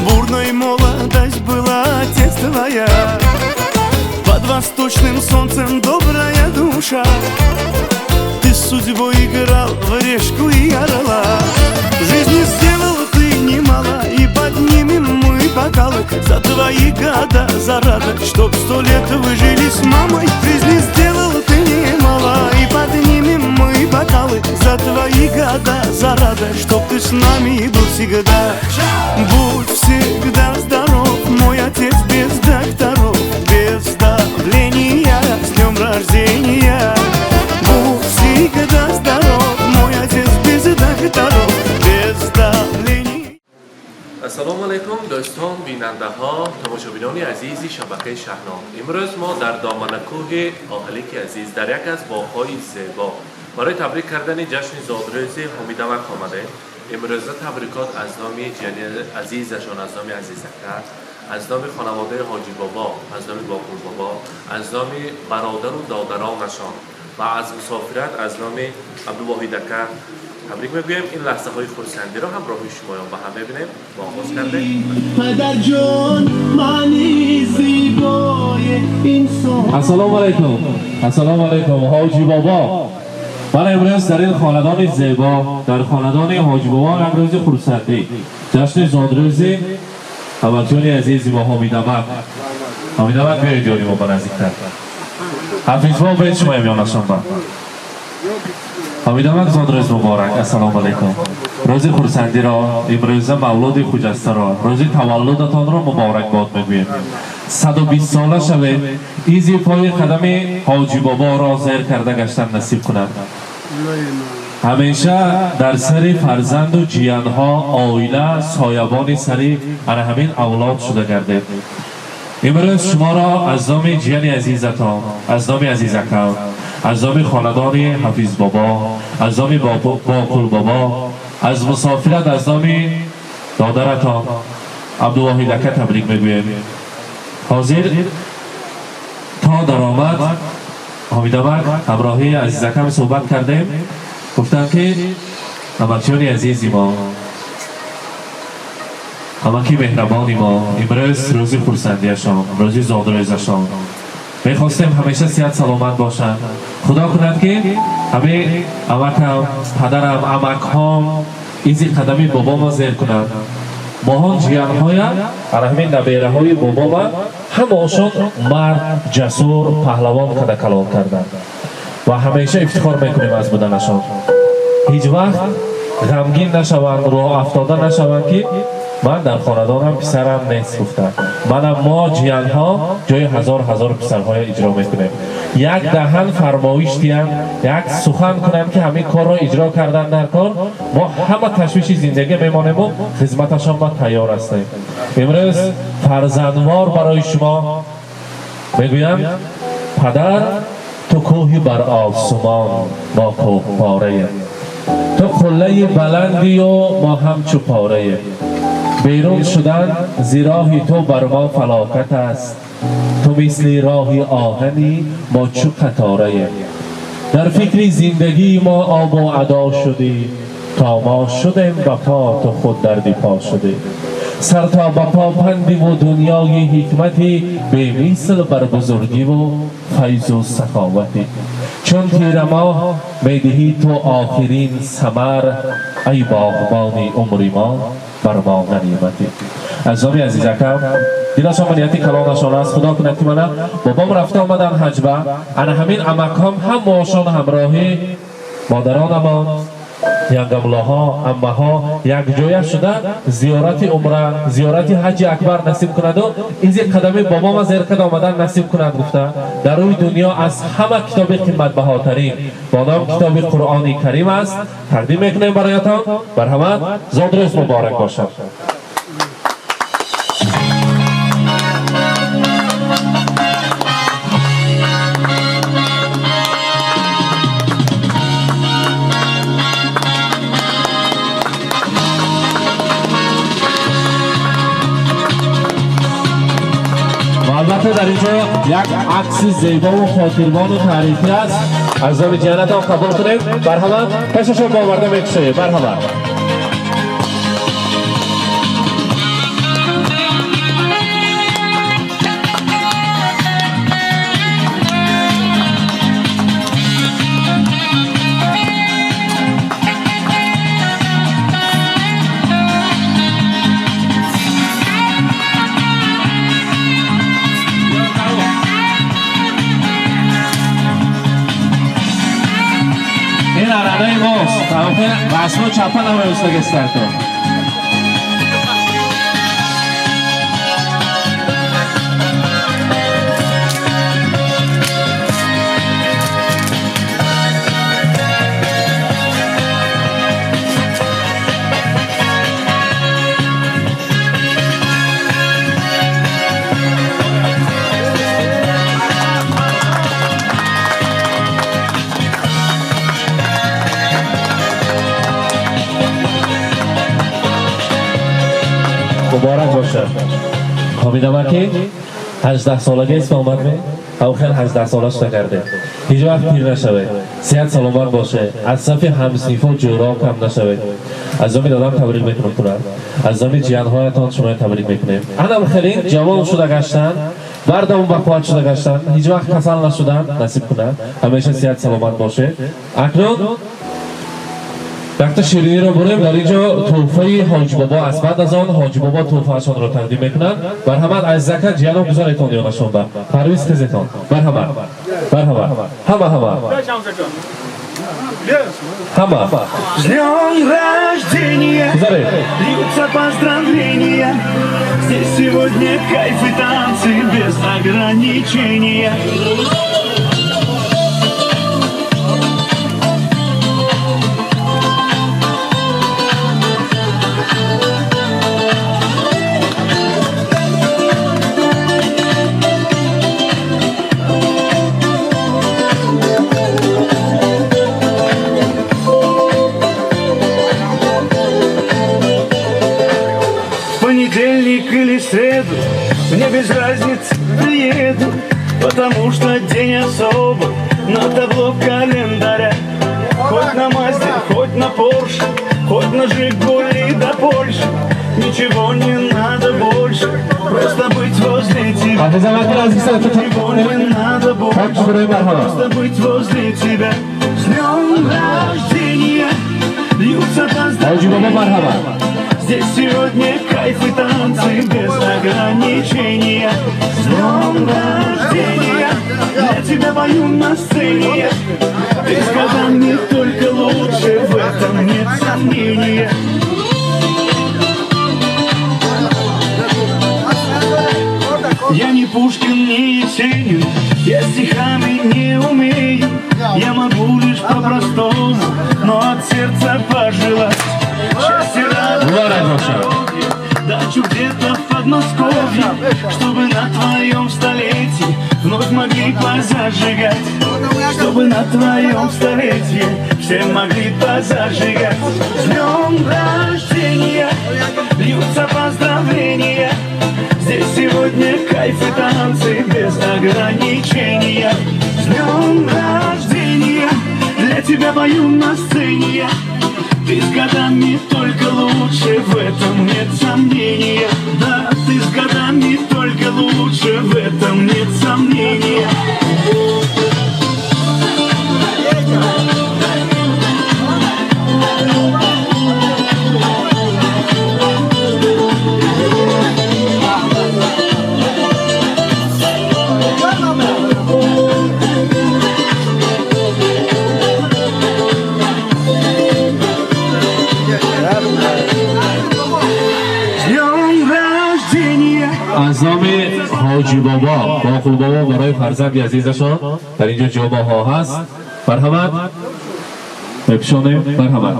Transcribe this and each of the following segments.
Бурной молодость была, отец твоя. Под восточным солнцем добрая душа. Ты с судьбой играл в решку и орла. Жизни сделал ты немало, и поднимем мы бокалы за твои года, за радость, чтоб 100 лет вы жили с мамой. Жизни сделал ты немало, и поднимем мы бокалы за твои года, за радость, чтоб ты с нами был всегда. Будь всегда здоров, мой отец, без докторов, без давления, с днем рождения. Будь всегда здоров, мой отец, без докторов, без давления. Ассалому алайкум, дӯстон, бинандаҳо, тамошобинони азизи шабакаи Шаҳнод. Имрӯз мо дар доманакӯҳи Оҳалики азиз, дар яке аз боғҳои зебо, барои табрик кардани ҷашни зодрӯзи Ҳомидамак омадем. Имрӯза табрикот аз номи ҷияни азизашон, аз номи Азизака, аз номи хонаводаи Ҳоҷибобо, аз номи Боқулбобо, аз номи бародару додаронашон ва аз мусофират аз номи Абдувоҳидака табрик мегӯем. Ин лаҳзаҳои хурсандиро ҳамроҳи шумоён ба ҳам мебинем. Мо оғоз кардем. Падарҷон, маъни зебои инсон. Ассалому алайкум, ассалому алайкум, Ҳоҷи Бобо. Ман имрӯз дар ин хонадони зебо, дар хонадони Ҳоҷи Бобо, як рӯзи хурсандӣ, ҷашни зодрӯзи ҳамаҷони азизи мо Ҳомидамак. Ҳомидамак, биёед ёри мо ба наздиктар. Ҳафизбо, биёед шумо миёнашон ба. Ҳомидамак, зодрӯз муборак. Ассалому алайкум. Рӯзи хурсандиро, имрӯза мавлуди хуҷастаро, рӯзи таваллудатонро муборакбод мегӯем. 120 сола шавед, изи пои қадами Ҳоҷи Боборо зер карда гаштан насиб кунад. Ҳамеша дар сари фарзанду ҷиянҳо, оила соябони сари ана ҳамин авлод шуда гардед. Имрӯз шуморо аз номи ҷияни азизатон, аз номи Азизакам, аз номи хонадони Ҳафизбобо, аз номи Боқулбобо, аз мусофират аз номи додаратон Абдувоҳидака табрик мегӯем. Ҳозир то даромад Ҳомидамак ҳамроҳи Азизакам суҳбат кардем. Гуфтанд, ки амакҷони азизи мо, амаки меҳрабони мо, имрӯз рӯзи хурсандиашон, рӯзи зодрӯзашон, мехостем ҳамеша сиҳат саломат бошанд. Худо кунад, ки ҳамин амакам, падарам, амакҳом изи қадами бобома зер кунанд. Моҳон ҷиянҳоя, ана ҳамин набераҳои бобома ҳамаошон мард, ҷасур, паҳлавон када калон карданд ва ҳамеша ифтихор мекунем аз буданашон. Ҳеҷ вақт ғамгин нашаванд, роҳ афтода нашаванд, ки ман дар хонадонам писарам нест гуфта. Манам мо ҷиянҳо ҷои ҳазор ҳазор писарҳоя иҷро мекунем. Як даҳан фармоиш диҳанд, як сухан кунанд, ки ҳамин корро иҷро кардан дар кор, мо ҳама ташвиши зиндагӣ мемонему хизматашон ба тайёр ҳастем. Имрӯз фарзандвор барои шумо мегӯям: падар, ту кӯҳи бар осумон, мо кӯҳпораем, ту қуллаи баландию мо ҳамчу пораем. Берун шудан зи роҳи ту бар мо фалокат аст. Ту мисли роҳи оҳанӣ, мо чу қатораем. Дар фикри зиндагии мо обу адо шудӣ, то мо шудем ба по, ту худ дарди по шудӣ. Сар то ба по пандиву дунёи ҳикмати, бемисл бар бузургиву файзу саховатӣ. Чун тирамоҳ медиҳӣ ту охирин самар, ай боғбони умри мо, бар мо ғаниматӣ. Аз номи азизакам, дилашон ба нияти калонашон аст. Худо кунад, ки мана бобом рафта омадан ҳаҷба, ана ҳамин амакҳом ҳамаошон ҳамроҳи модаронамон, янгамлоҳо, аммаҳо якҷоя шуда зиёрати умра, зиёрати ҳаҷи акбар насиб кунаду изи қадами бобома зер када омадан насиб кунад гуфта, дар рӯи дунё аз ҳама китоби қиматбаҳотарин бо ном китоби Қуръони Карим аст, тақдим мекунем бароятон. Марҳамат, зодрӯз муборак бошад. Ва албатта дар инҷо як акси зебову хотирбону таърихӣ аст. Аз номи ҷиянатон қабул кунем. Марҳамат, пешашон бо оварда мекушоем. Марҳамат. Охе расмо чапа намеустагестар то. Муборак бошад. Ҳомидама ки 18 солагист омад ме? Охир 18 сола шуда карде. Ҳеҷ вақт пир нашавед. Сиҳат саломат боше. Аз сафи ҳамсинфо ҷӯро кам нашавед. Аз номи додам табрик мекунам тура. Аз номи ҷиянҳоятон шуморо табрик мекунем. Анам хелин ҷавон шуда гаштан, бардам бақувват шуда гаштан, ҳеҷ вақт касал нашудан насиб кунад. Ҳамеша сиҳат саломат боше. Акнун якта шириниро бурем. Дар инҷо тӯҳфаи ҳоҷибобо аст. Баъд аз он ҳоҷибобо тӯҳфаашонро тақдим мекунанд. Марҳамат, азизака ҷияно гузаретон ёнашон ба парвиз хезетон. Марҳамат, марҳамат, ҳама, ҳама, ҳама. С днем рождения! Гузаред. Льются поздравления. Здесь сегодня кайф и танцы без ограничения. В понедельник или среду, мне без разницы, приеду, потому что день особый на табло календаря. Хоть на Мазде, хоть на Порше, хоть на Жигули до Польши, ничего не надо больше, просто быть возле тебя. Ҳофизамаки азиза. Ничего не надо больше, просто быть возле тебя. С днем рождения льются Ҳоҷибобо. Поздравления. Марҳамат. Здесь сегодня кайф и танцы без ограничения. С днем рождения! Для тебя пою на сцене. Ты с годами только лучше, в этом нет сомнения. Я не Пушкин, не Есенин, я стихами не умею. Я могу лишь по-простому, но от сердца пожелать счастья, радости, Муборак бошад. Здоровья, дачу где-то в Подмосковье, чтобы на твоем столетии вновь могли позажигать. Чтобы на твоем столетии все могли позажигать. С днем рождения льются поздравления. Здесь сегодня кайф и танцы без ограничения. С днем рождения! Для тебя пою на сцене я. Ты с годами только лучше, в этом нет сомнения. Да, ты с годами только лучше, в этом нет сомнения. С днем рождения! Аз номи ҳоҷи бобо, Боқул бобо, барои фарзанди азизашон дар инҷо ҷомаҳо ҳаст. Марҳамат, мепӯшонем. Марҳамат.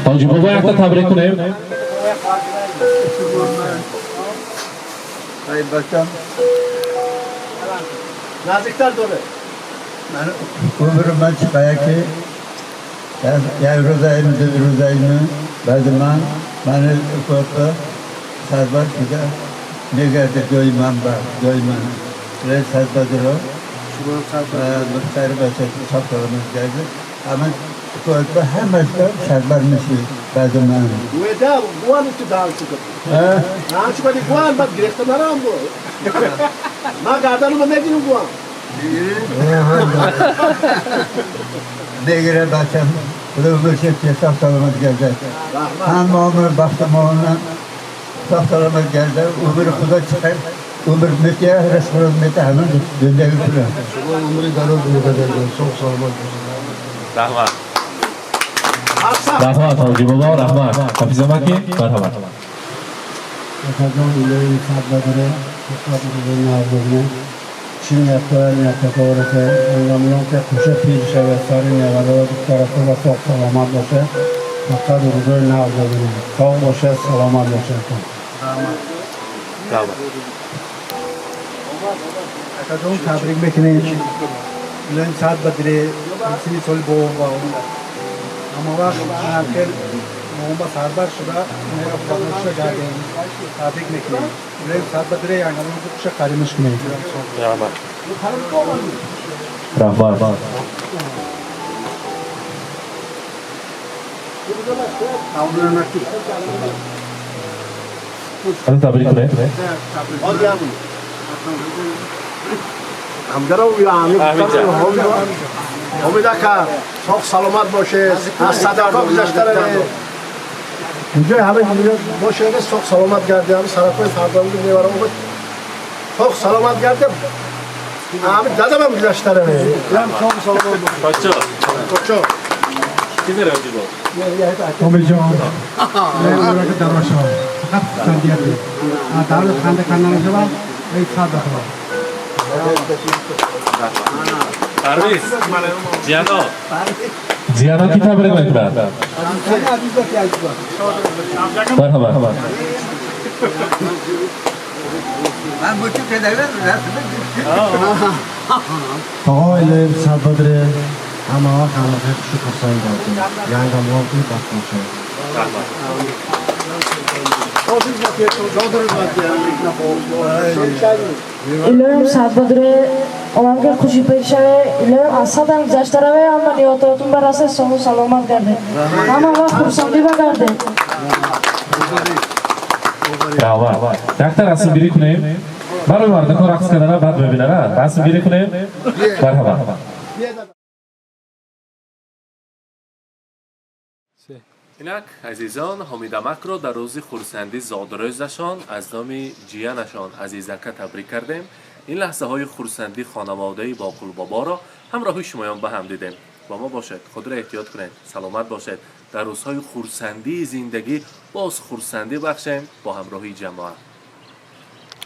Ҳоҷи бобо, якта табрик кунем. Ай бачам. Наздиктар доре. Ман умри ман чиқая ки як рӯзайми, ду рӯзайми, баъди ман Мани ҳукуматба сарбар шуда мегарда ҷои ман ба ҷои ман. Илоҳи садбадро сари бачаси соғ саломат гардад. Ҳама ҳукуматба ҳамашда сарбар меши баъди ман. Гуеда, гуан ту даҳан чука. Даҳан чука ди гуан бад гирехта нарам бо. Ма гарданума мегирим гуан. Мегира бачам. Худо умрша соғ саломат гардад. Ҳама умр бахти мона соғ саломат гардад. Умри Худо чиқар. Умр метия, ризқ мета, ҳамон зиндагӣ кунад. Шумо умри дароз мегардад, соғ саломат бошед. Раҳмат. Раҳмат, ҳоҷи бобо, раҳмат. Ҳофиз амаки, марҳамат. Акаҷон, илоҳи сад бадре, фақат рӯзи нав бибинем. Чӣ ниятҳоя ниятҳоро ангамиён ки хуша пир шавад, сари невараро духтарако ва соғ саломат бошад, фақат рӯзои нав бибинем. Соғ бошад, саломат бошад. Раҳмат. Акаҷон, табрик мекунем. Илоҳи сад бадре, сини соли бо ва ҳама вақт хел мома сарбар шуда, меро худо гардем. Табрик мекунем. Илоҳи сад бадре, ангамиён ки хуша қаримиш кунем. Раҳмат. Раҳмат. Ҳозир табрик кунед. Ҳомид ака, соғ саломат бошед, аз садақа гузашта равед. Ҷои ҳама бошед, соғ саломат гардед, ҳами сарапои фарзанди меварам соғ саломат гардед. Ҳами дадамам гузашта равед. Ям соғ саломат бошед. Почо. Почо. Ки меравад ҳоҷи бобо? Омидҷон, илоҳи дарошо. Фақат хурсандият. Давлат ханда канда нашавад, эй сад бадро. Парвиз, Ҷиано. Ҷиано ки табрик мекунад? Марҳамат. Ман бучу кардагам, Тағо, илоҳи сад бадре, ҳама вақт ҳама хел хушу хурсанд гардем. Янгамлон ки бахт бошад. Раҳмат. Илоҳим садбадре, оламга хуши пеш шаве, илоҳим аз садам гузашта раве, ҳама ниётотун барасе, соғу саломат гардед. Ҳама вақт хурсандӣ багардед. Раҳмат. Якта расмгирӣ кунем. Барои мардакҳо рақс кардана бад мебинанд, а? Расмгирӣ кунем? Марҳамат. Инак, азизон, ҳомидамакро дар рӯзи хурсандӣ зодрӯзашон аз номи ҷиянашон Азизака табрик кардем. Ин лаҳзаҳои хурсандӣ хонаводаи Боқулбоборо ҳамроҳи шумоён ба ҳам дидем. Бо мо бошед, худро эҳтиёт кунед, саломат бошед. Дар рӯзҳои хурсандии зиндагӣ боз хурсандӣ бахшем бо ҳамроҳии ҷамоа.